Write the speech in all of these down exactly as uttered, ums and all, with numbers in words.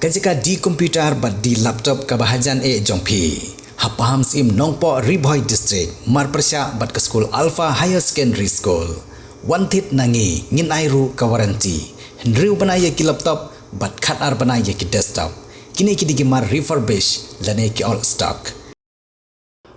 Ka jaka die computer bad die laptop kaba hajan eh jong phi. Ha Pahamsyiem Nongpoh, Ri Bhoi District, mar pyrshah bad ka skul Alpha Higher Secondary School, wan thied na ngi, ngin ai ruh ka warranty. Hynriew bnai ïa ki laptop bad khatar bnai ïa ki desktop. Kine ki dei ki mar refurbish lane ki old stock.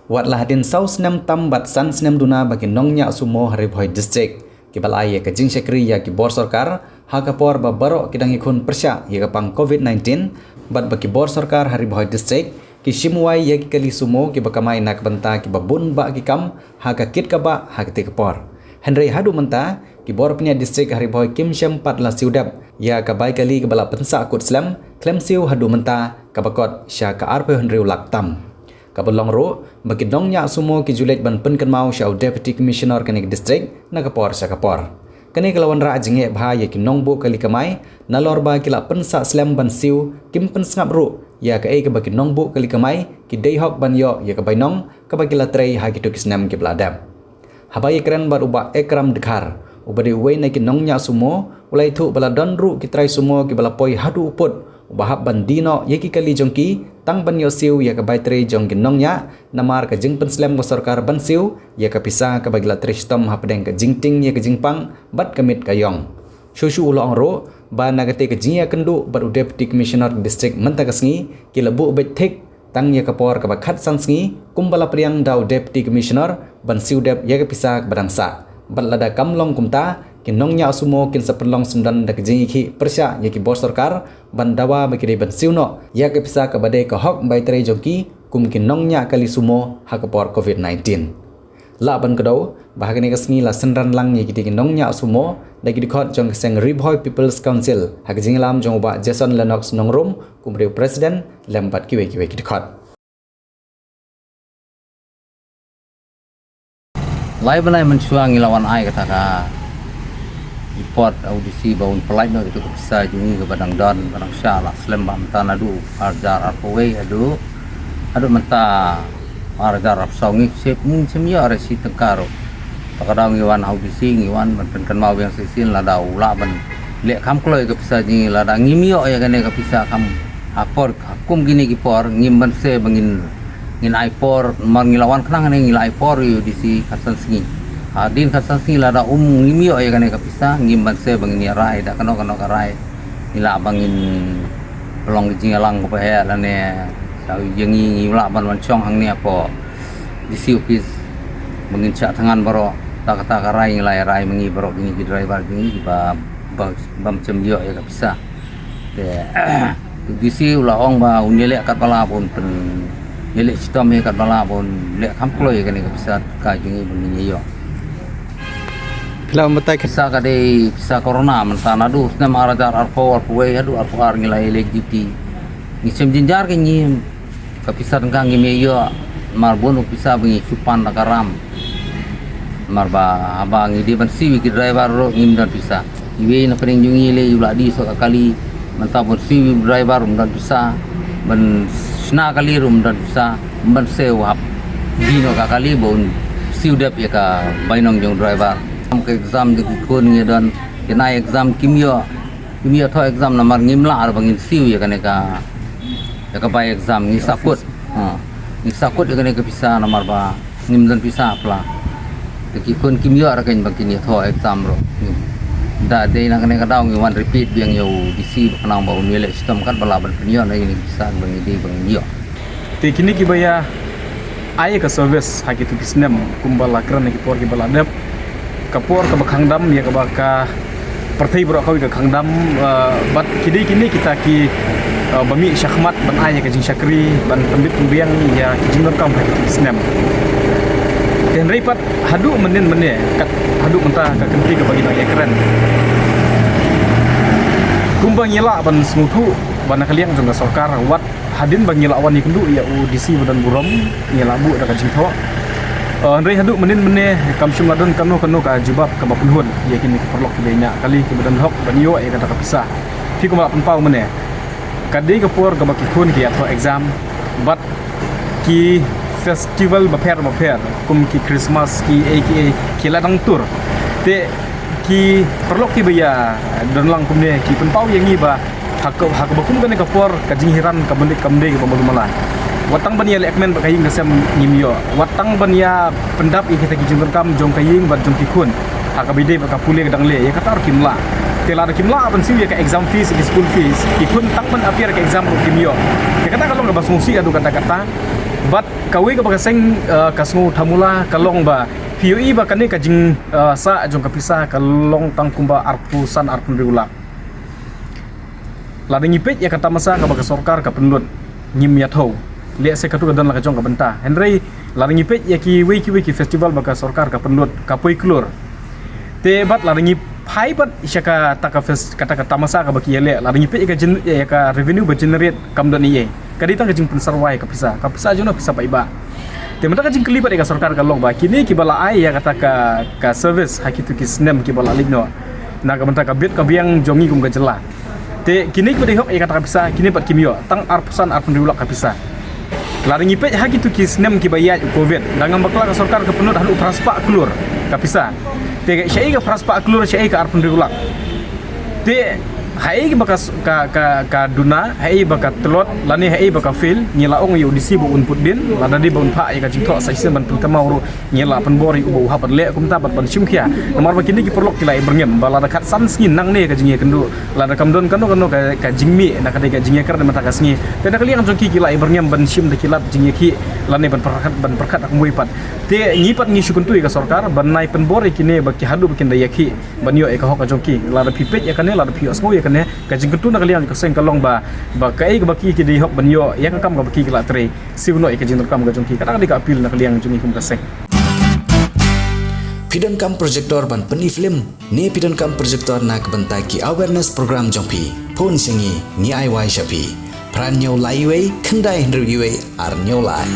Wat la hadien saw snem tam bad san snem duna ba ki nongñiah sumo ha Ri Bhoi District kiba la ai ïa ka jingshakri ïa ki bor sorkar, ha ka por ba baroh ki dang ïakhun pyrshah ïa ka pang covid nineteen, bad ba ki bor sorkar ha Ri Bhoi District ki shim wai ïa ki kali sumo kiba kamai na ka bynta kiba bun bah ki kam ha ka kit kaba ha katei ka por. Hynrei haduh mynta ki bor pynïaid district ha Ri Bhoi kim shym pat la siew dep ïa ka bai kali kaba la pynsah kut slem khlem siew haduh mynta kaba kot sha ka arphew hynriew lak tam. Kaba long ruh ba ki nongñiah sumo ki ju leit ban pynkynmaw sha u Deputy Commissioner kane ka district na ka por sha ka por. Kane ka la wanrah jingeh bha ïa ki nongbuh kali kamai, nalor ba ki la pynsah slem ban siew, kim pynsngap ruh ïa kaei kaba ki nongbuh kali kamai ki dei hok ban ïoh ïa ka bainong kaba ki la trei ha kito ki snem kiba la dep. Haba ïakren bad u Bah Ekram Dkhar, uba dei uwei na ki nongñiah sumo, u la ïathuh ba la don ruh ki trai sumo kiba la poi haduh u pud, uba hap ban die noh ïa ki kali jong ki tang ban ïoh siew ïa ka bai trei jong ki nongñiah, namar ka jingpynslem ka sorkar ban siew ïa ka pisa kaba ki la trei shitom hapdeng ka jingtieng ïa ka jingpang bad ka miet ka ïong. Shuh shuh u la ong ruh ba na katei ka jingïakynduh bad u Deputy Commissioner District mynta ka sngi, ki la buh beit thik tang ïa ka por kaba khatsan sngi, kumba la pdiang da u Deputy Commissioner ban siew dep ïa ka pisa kaba dang sah. Bad lada kam long kumta, ki nongñiah sumo kin sa pynlong syndon da ka jingïakhih pyrshah ïa ki bor sorkar ban dawa ba ki dei ban siew noh ïa ka pisa kaba dei ka hok bai trei jong ki kum ki nongñiah kali sumo ha ka por covid nineteen. Lah ban kdew ba ha kane ka sngi la synran lang ïa kitei ki nongñiah sumo da ki dkhot jong ka seng Ri Bhoi People's Council ha ka jingïalam jong u Bah Jason Lennox Nongrum kum u dei u President lem bad kiwei kiwei ki dkhot. Lai bnai mynshuwa ngi la wan ai kata ka report ha u D C ba un pynlait noh ïa ka pisa jong ngi kaba dang don, ba dang shah la slem bha mynta naduh ar hajar arphew wei haduh, haduh mynta ar hajar arphew saw. Ngi shu, ngi shu ïoh re shi tyngka ruh. Te ka daw ngi wan ha u D C, ngi wan ban pynkynmaw biang shisien lada u lah ban leh kham kloi ka pisa jong ngi, lada ngim ïoh ïa kane ka pisa kham ha por, kum kine ki por ngim banse ba ngin, ngin ai por, namar ngi la wan khnang hangne ngi la ai por ïa u D C khatsan sngi. Hadien khatsan sngi lada um ngim ïoh ïa kane ka pisa ngim banse ba ngin ïa rai da kano kano ka rai. Ngi lah ba ngin pynlong ka jingïalang kaba heh lane sha ïa ngi, ngi lah ban wan shong hangne hapoh D C office ba ngin shah thngan baroh. Ta kata ka rai ngi la ïa rai ma ngi baroh, ngi ki driver jong ngi ba, ba, bym shym ïoh ïa ka pisa. Te u D C u la ong ba un ïaleh katba lah ba un pyn, ïaleh shitom ïa katba lah ba un leh kham kloi ïa kane ka pisa ka jong ngi ba ngin ïa ïoh. Phi la ong batai ka pisa ka dei pisa corona mynta naduh snem ar hajar arphew, arphew wei haduh arphew ar ngi la ïaleh duty. Ngi shem jynjar ka ngi ka pisa tyngka ngim ïoh, namar bun u pisa ba ngi shu pan da ka ram. Namar ba haba ngi dei ban siew ïa ki driver ruh ngim don pisa. Iwei na pdeng jong ngi lei u la die soh ka kali, mynta ban siew ïa u driver um don pisa, ban shna kali ruh um don pisa, ban siew hap die noh ka kali ba un siew dep ïa ka bainong jong u driver. Ka exam jong ki khun ngi don, ki nai exam kim ïoh, kim ïoh thoh exam namar ngim lah ba ngin siew ïa kane ka, ïa ka bai exam ngi sahkut. Ha. Ngi sahkut ïa kane ka pisa namar ba ngim don pisa pla. Te ki khun kim ïoh ruh kein ba kin ïa thoh exam ruh. Da dei na kane ka daw ngi wan repeat biang ïa u D C ba khnang ba un ïaleh shitom katba lah ban pynïoh na ïa kine ki pisa ba ngi dei ba ngin ïoh. Te kine kiba ïa ai ka service ha kito ki snem kumba la kren ha ki por kiba la dep. Ka por kaba khang dam ïa kaba ka pyrthei baroh kawei ka khang dam, eh, bad ki dei kine kita ki, eh, ba mih shakhmat ban ai ïa ka jingshakri, ban pynbit pynbiang ïa ki jingdonkam ha kito ki snem. Te hynrei pat haduh mynnin mynne kat haduh mynta ka kynti kaba ngi dang ïa kren. Kumba ngi lah ban sngewthuh ba na ka liang jong ka sorkar wat hadien ba ngi la wan ïakynduh ïa u D C ba don burom, ngi la buh da ka jingthoh. Eh, hynrei haduh mynnin mynne kam shym la don kano kano ka jubab kaba pynhun ïa kine ki paralok kiba ïa ñiah kali kiba don hok ban ïoh ïa kata ka pisa. Phi kumba la pynpaw mynne, ka dei ka por kaba ki khun ki ïa thoh exam bad ki festival bapher bapher kum ki Christmas ki ei ki ei ki la dang tur. Te Ki paralok kiba ïa don lang kumne ki pynpaw ïa ngi ba ha ka, ha kaba kum kane ka por ka jinghiar kaba ym dei, kam dei kaba malu mala. Wat tang ban ïa lehkmen bad ka ïing ka sem ngim ïoh. Wat tang ban ïa pyndap ïa kita ki jingdonkam jong ka ïing bad jong ki khun ha kaba ïadei bad ka pule ka dang leh, ïa kata ruh kim lah. Te lada kim lah ban siew ïa ka exam fees, ïa ki school fees, ki khun tang ban appear ïa ka exam ruh kim ïoh. Ïa kata ka long kaba sngewsih haduh katta katta. Bad kawei kaba ka seng, eh, ka sngew thamula ka long ba phi ïohi ba kane ka jing, eh, sah jong ka pisa ka long tang kumba arphew san arphew hynriew lak. Lada ngi peit ïa ka tamasa kaba ka sorkar ka pynlut, ngim ïathuh. Lehse katu ka don la ka jong ka bynta. Hynrei lada ngi peit ïa kiwei kiwei ki festival ba ka sorkar ka pynlut, ka poi klur. Te bad lada ngi phai bad sha kata ka fest, kata ka tamasa kaba ki ïaleh, lada ngi peit ïa ka jin, ïa ka revenue ba generate kam don ei ei. Ka dei tang ka jingpynsyrwa ïa ka pisa, ka pisa jong no, pisa paidbah. Te mynta ka jingkylli pat ïa ka sorkar ka long ba kine kiba la ai ïa kata ka, ka service ha kitu ki snem kiba la leit noh, na ka bynta ka bit ka biang jong ngi kum ka jylla. Te kine kiba dei hok ïa kata ka pisa, kine pat kim ïoh, tang arphew san arphew hynriew lak ka pisa. Lada ngi peit ha kitu ki snem kiba ïaid u covid, da ngam bakla ka sorkar ka pynlut haduh phra spah klur ka pisa. Te shaei ka phra spah klur, shaei ka arphew hynriew lak. Te haei ba ka, ka, ka, ka duna, haei ba ka tlot, lane haei ba ka fail, ngi la ong ïa u D C ba un put din, lada dei ba un phah ïa ka jingthoh sa shisien ban pynthymmai ruh, ngi la pynbor ïa u ba u hap ban leh kumta bad ban shim khia. Namar ba kine ki paralok ki la ïa byrngem ba lada khatsan sngi nangne ka jingïakynduh, lada kam don kano kano ka, ka jingmih na ka dei ka jingïakren mynta ka sngi, te na ka liang jong ki ki la ïa byrngem ban shim da ki lad jingïakhih lane ban pyrkhat, ban pyrkhat ha kawei pat. Te ngi pat ngi shu kyntu ïa ka sorkar ban nai pynbor ïa kine ba ki haduh ba kin da ïakhih ban ïoh ïa ka hok ka jong ki. Lada phi peit ïa kane, lada phi ïohsngew ïa kane, ka jingkyntu na ka liang jong ka seng ka long ba, ba kaei kaba ki ki dei hok ban ïoh ïa ka kam kaba ki ki la trei, siew noh ïa ka jingdonkam ka jong ki. Kata ka dei ka appeal na ka liang jong ngi kum ka seng. Phi donkam projector ban pyni film ne phi donkam projector na ka bynta ki awareness program jong phi? Phone sha ngi, ngi ai wai sha phi. Phra hynñiew lai wei, khyndai hynriew wei, ar hynñiew lai.